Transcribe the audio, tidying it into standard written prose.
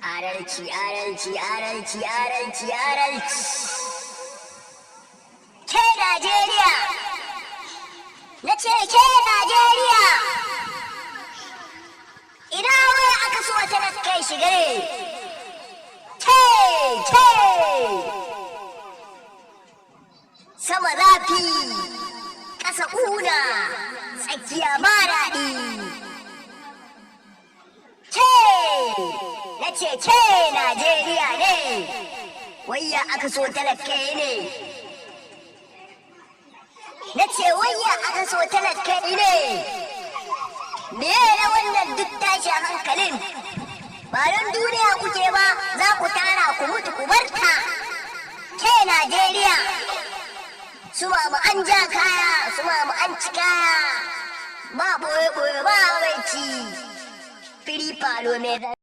Adalci, adalci, adalci, adalci, adalci. Ke Najeriya! Na ce ke Najeriya! Ina wai aka so talaka ya shiga ne? Ke, ke! Sama zafi, ƙasa ƙuna, tsakiya ma daɗi. Ke! Na ce ke Najeriya ne! Wayya aka so talaka ne? Na ce wayya aka so talaka ne? Me na wannan duk tashin hankalin? Ba don duniya kuke ba, za ku tara ku mutu ku barta. Ke Najeriya! Su mamu an ja kaya, su mamu an ci kaya. Ba ɓoye-ɓoye ba ci. Firi falo mai.